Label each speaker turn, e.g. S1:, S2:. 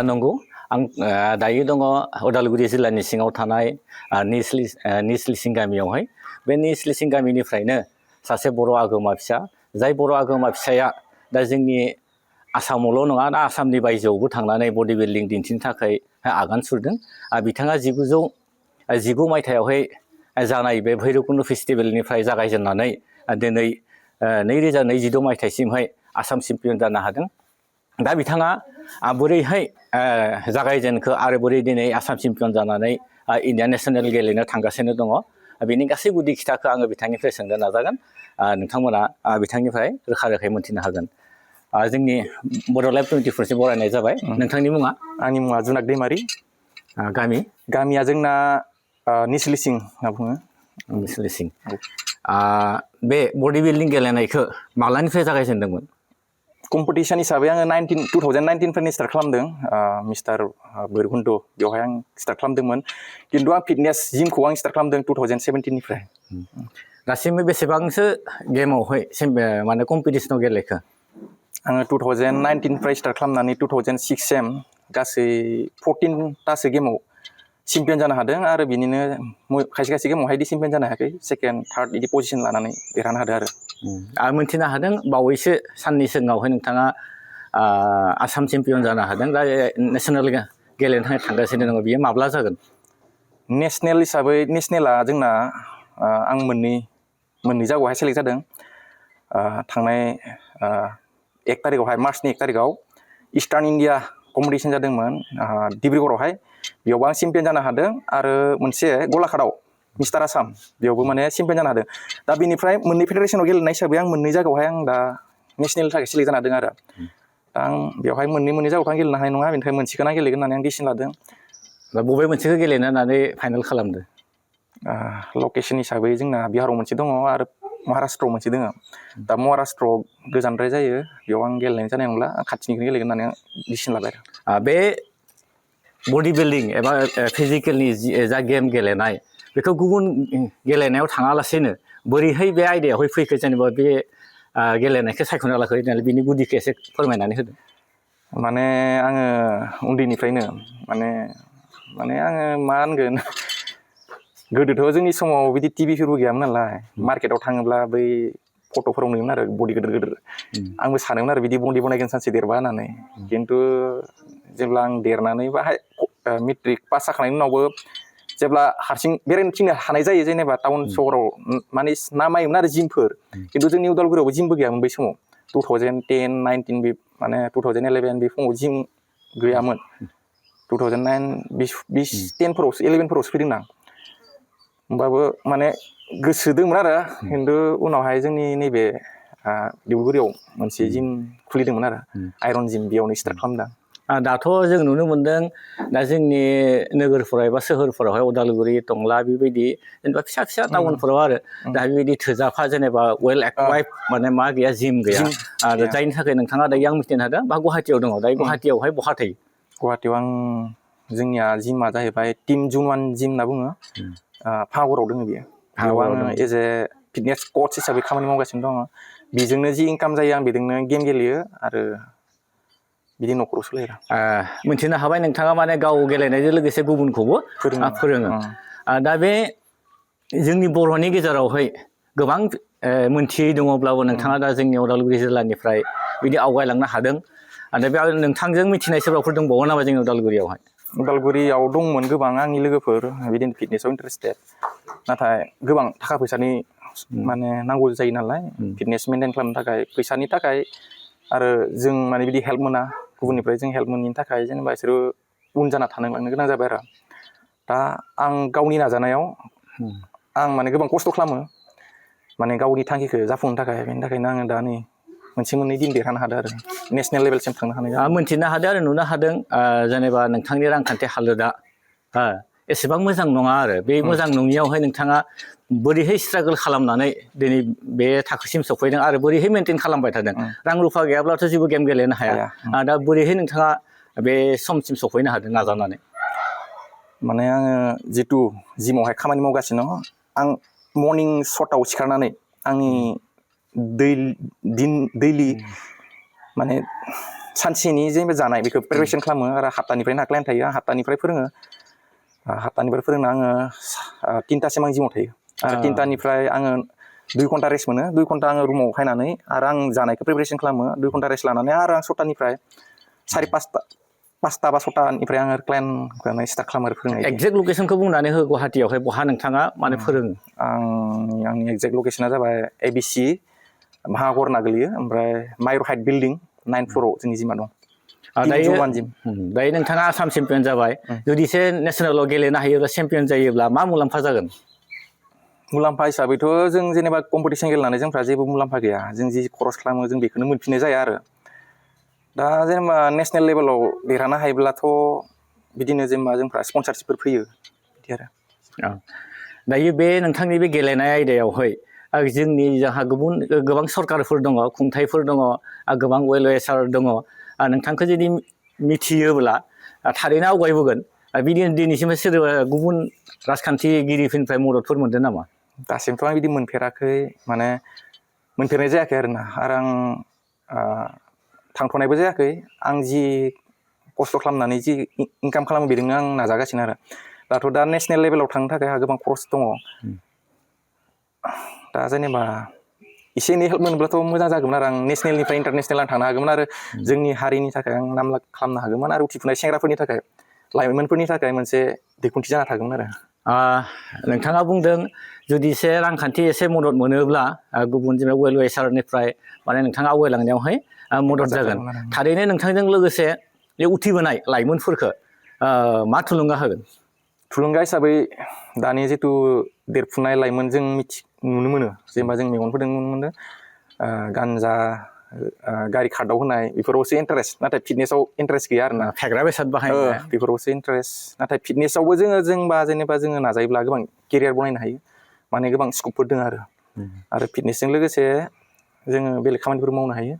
S1: नंगौ आं दायो दङ उदालगुरि जिल्लानि सिङाव थानाय निस लिसिं गामियावहाय बे निस लिसिं गामिनिफ्रायनो सासे बर' आगोमा फिसा जाय बर' आगोमा फिसाया दा जोंनि आसामावल' नङा दा आसामनि बायजोआवबो थांनानै बडि बिल्डिं दिन्थिनो थाखाय आगान सुरदों बिथाङा 1919 मायथाइयावहाय जानाय बे भैरबकुन्द फेस्टिभेलनिफ्राय जागायजेननानै दिनै 2022 मायथाइसिमहाय आसाम चेम्पियन जानो हादों दा बिथाङा बोरैहाय जागायजेनखो आरो बोरै दिनै आसाम चेम्पियन जानानै इन्डियान नेसनेल गेलेनो थांगासिनो दङ बेनि गासै गुदि खिथाखौ आङो बिथांनिफ्राय सोंनो नाजागोन नोंथांमोना बिथांनिफ्राय रोखा रोखायै मोनथिनो हागोन जोंनि बर' लाइभ 24 बरायनाय जाबाय नोंथांनि मुङा
S2: आंनि मुङा जुनाक दैमारि गामिया जोंना निस लिसिं होनना बुङो
S1: निस लिसिं बे बडि बिल्डिं गेलेनायखौ माब्लानिफ्राय जागायजेनदोंमोन
S2: कम्पिटिशन हिसाबै आङो 2019 फ्रायनो स्टार्ट खालामदों मिस्टार भैरबकुन्द बेवहाय आं स्टार्ट खालामदोंमोन खिन्थु आं फिटनेस जिमखौ आं स्टार्ट खालामदों 2017 निफ्राय
S1: दासिमबो बेसेबांसो गेमावहाय माने कम्पिटिशनाव गेलेखो
S2: आङो 2019 फ्राय स्टार्ट खालामनानै 2006 सिम गासै 14तासो गेमाव चेम्पियन जानो हादों आरो बिनिनो खायसे गेमावहाय चेम्पियन जानो हायाखै सेकेन्ड थार्ड बिदि पजिशन लानानै देरहानो हादों आरो
S1: आं मोनथिनो हादों बावैसो साननि सिगाङावहाय नोंथाङा आसाम चेम्पियन जानो हादों दा नेसनेल गेलेनो थाखाय थांगासिनो दङ बियो माब्ला जागोन
S2: नेसनेल हिसाबै नेसनेला जोंना आं मोननै जायगायावहाय सेलेक्ट जादों थांनाय 1 तारिखआवहाय मार्चनि 1 तारिखआव इस्टार्न इण्डिया कम्पिटिशन जादोंमोन डिब्रुगड़आवहाय बेयावबो आं चेम्पियन जानो हादों आरो मोनसे गलाघाटआव मिस्टार आसाम बेयावबो माने चेम्पियन जानो हादों दा बेनिफ्राय मोननै फेडारेसनाव गेलेनाय हिसाबै आं मोननै जायगायावहाय आं दा नेसनेलनि थाखाय सेलेक्ट जानो हादों आरो दा आं बेवहाय मोननै जायगायाव आं गेलेनो हानाय नङा बेनिफ्राय मोनसेखौनो आं गेलेगोन होननानै आं डिसिसन लादों
S1: दा बबे मोनसेखौ गेलेनो होननानै फाइनाल खालामदो
S2: लकेसन हिसाबै जोंना बिहाराव मोनसे दङ आरो महाराष्ट्रआव मोनसे दङ दा महाराष्ट्रआव गोजानद्राय जायो बेयाव आं गेलेनाय जानाय नंला आं खाथिनिखौनो गेलेगोन होननानै आं डिसिसन लाबाय
S1: आरो बे बडि बिल्डिं एबा फिजिकेलनि जा गेम गेलेनाय बेखौ गुबुन गेलेनायाव थाङालासेनो बोरैहाय बे आयदायावहाय फैखो जेनेबा बे गेलेनायखौ सायख'ना लाखो बिनि गुदिखौ एसे फोरमायनानै होदो
S2: माने आङो उन्दैनिफ्रायनो माने आङो मा होनगोन गोदोथ' जोंनि समाव बिदि टिभिफोरबो गैयामोन नालाय मार्केटाव थाङोब्ला बै फट'फोराव नुयोमोन आरो बडि गिदिर आंबो सानोमोन आरो बिदि बडि बनायगोन सानसे देरबा होननानै खिन्थु जेब्ला आं देरनानै बाहाय मेट्रिक पास जाखांनायनि उनावबो जेब्ला हारसिं बेरायनो थिंनो हानाय जायो जेनेबा टाउन सहराव माने नामायोमोन आरो जिमफोर खिन्थु जोंनि उदालगुरियावबो जिमबो गैयामोन बै समाव 2010-19 बे माने 2011 बे समाव जिम गैयामोन 2009-10फोरावसो 11फोरावसो फैदों आं होमबाबो माने गोसो दंमोन आरो खिन्थु उनावहाय जोंनि नैबे डिब्रुगुरियाव मोनसे जिम खुलिदोंमोन आरो आइरन जिम बेयावनो स्टार्ट खालामदों
S1: दाथ' जों नुनो मोन्दों दा जोंनि नोगोरफोराव एबा सोहोरफोरावहाय उदालगुरि टंला बेबायदि जेनेबा फिसा टाउनफोराव आरो दा बेबायदि थोजाफा जेनेबा वेल एक्वाइप माने मा गैया जिम गैया आरो जायनि थाखाय नोंथाङा दायो आं मिथिनो हादों बा गुवाहाटियाव दङ दायो गुवाहाटियावहाय बहा थायो
S2: गुवाहाटियाव आं जोंनिया जिमा जाहैबाय टिम जुन1 जिम होनना बुङो भागराव दङ बियो बेयाव आङो एज ए फिटनेस कच हिसाबै खामानि मावगासिनो दङ बेजोंनो जि इनकाम जायो आं बेजोंनो गेम गेलेयो आरो बिदि न'खराव सोलियो
S1: मिथिनो हाबाय नोंथाङा माने गाव गेलेनायजों लोगोसे गुबुनखौबो फोरोङो दा बे जोंनि बर'नि गेजेरावहाय गोबां मोनथियै दङब्लाबो नोंथाङा दा जोंनि उदालगुरि जिल्लानिफ्राय बिदि आवगायलांनो हादों आरो बे नोंथांजों मिथिनाय सोरबाफोर दंबावो नामा जोंनि उदालगुरियावहाय
S2: उदालगुरियाव दंमोन गोबां आंनि लोगोफोर बिदिनो फिटनेसआव इन्टारेस्टेड नाथाय गोबां थाखा फैसानि माने नांगौ जायो नालाय फिटनेस मेनटेन खालामनो थाखाय फैसानि थाखाय आरो जों माने बिदि हेल्प मोना गुबुननिफ्राय जों हेल्प मोनैनि थाखाय जेनेबा बिसोरो उन जाना थानो गोनां जाबाय आरो दा आं गावनि नाजानायाव आं माने गोबां खस्थ' खालामो माने गावनि थांखिखौ जाफुंनो थाखाय बेनि थाखायनो आङो दा नै मोननै दिन देरहानो हादों आरो नेसनेल लेभेलसिम थांनो हानाय
S1: मोनथिनो हादों आरो नुनो हादों जेनेबा नोंथांनि रांखान्थि हालोदा एसेबां मोजां नङा आरो बे मोजां नङियावहाय नोंथाङा बोरैहाय स्ट्रागोल खालामनानै दिनै बे थाखोसिम सफैदों आरो बोरैहाय मेनटेन खालामबाय थादों रां रुफा गैयाब्लाथ' जेबो गेम गेलेनो हाया दा बोरैहाय नोंथाङा बे समसिम सफैनो हादों नाजानानै
S2: माने आङो जितु जिमावहाय खामानि मावगासिनो दङ आं मर्निं 6टायाव सिखारनानै आंनि दैलि माने सानसेनि जेनेबा जानाय बेखौ प्रिपेरेसन खालामो आरो 7टानिफ्राय क्लाइन्ट थायो आं 7टानिफ्राय फोरोङो 7टानिफ्राय फोरोंना आङो 3टासिम आं जिमाव थायो आरो 3टानिफ्राय आङो 2 घन्टा रेस्ट मोनो 2 घन्टा आङो रुमाव फैनानै आरो आं जानायखौ प्रिपेरेसन खालामो 2 घन्टा रेस्ट लानानै आरो आं 6टानिफ्राय 5टा बा 6टानिफ्राय आङो क्लाइन्टखौ स्टार्ट खालामो आरो फोरोंनाय
S1: एक्जेक्ट लकेसनखौ बुंनानै हो गुवाहाटियावहाय बहा नोंथाङा माने फोरोङो
S2: आंनि एक्जेक्ट लकेसना जाबाय ABC महागरना गोलैयो ओमफ्राय मायर हाइट बिल्डिं 9 फ्ल'राव जोंनि जिमा दं
S1: दायो नोंथाङा आसाम चेम्पियन जाबाय जुदिसे नेसनेलाव गेलेनो हायोब्ला चेम्पियन जायोब्ला मा मुलाम्फा जागोन
S2: मुलाम्फा हिसाबैथ' जों जेनेबा कम्पिटिसन गेलेनानै जोंफ्रा जेबो मुलाम्फा गैया जों जि खरस खालामो जों बेखौनो मोनफिननाय जाया आरो दा जेनेबा नेसनेल लेभेलाव देरहानो हायोब्लाथ' बिदिनो जेनेबा जोंफ्रा स्पन्सारशिपफोर फैयो बिदि आरो
S1: दायो बे नोंथांनि बे गेलेनाय आयदायावहाय जोंनि जोंहा गोबां सरकारफोर दङ खुंथायफोर दङ गोबां वेलविसार दङ नोंथांखौ जुदि मिथियोब्ला थारैनो आवगायबोगोन बिदिनो दिनैसिमबो सोरबा गुबुन राजखान्थिगिरिफोरनिफ्राय मददफोर मोनदों नामा
S2: दासिमथ' आं बिदि मोनफेराखै माने मोनफेरनाय जायाखै आरोना आरो आं थांथ'नायबो जायाखै आं जि खस्थ' खालामनानै जि इनकाम खालामो बेजोंनो आं नाजागासिनो आरो दाथ' दा नेसनेल लेभेलाव थांनो थाखाय आंहा गोबां खरस दङ दा जेनेबा एसे एनै हेल्प मोनोब्लाथ' मोजां जागौमोन आरो आं नेसनेलनिफ्राय इन्टारनेसनेल आं थांनो हागौमोन आरो जोंनि हारिनि थाखाय आं नाम खालामनो हागौमोन आरो उथिफुनाय सेंग्राफोरनि थाखाय लाइमोनफोरनि थाखाय मोनसे दिन्थि जाना थागौमोन आरो
S1: नोंथाङा बुंदों जुदिसे रांखान्थि एसे मदद मोनोब्ला गुबुन जेनेबा वेलविसारनिफ्राय माने नोंथाङा आवगायलांनायावहाय मदद जागोन थारैनो नोंथांजों लोगोसे बे उथिबोनाय लाइमोनफोरखौ मा थुलुंगा होगोन
S2: थुलुंगा हिसाबै दानि जिथु देरफुनाय लाइमोन जों नुनो मोनो जेनेबा जों मेगनफोरजों नुनो मोनो गानजा गारि खार्डआव होनाय बेफोरावसो इन्टारेस्ट नाथाय फिटनेसआव इन्टारेस्ट गैया आरोना
S1: फेग्रा बेसाद बाहायनाय
S2: बेफोरावसो इन्टारेस्ट नाथाय फिटनेसआवबो जेनेबा जोङो नाजायोब्ला गोबां केरियार बनायनो हायो माने गोबां स्कपफोर दङ आरो फिटनेसजों लोगोसे जोङो बेलेग खामानिफोर मावनो हायो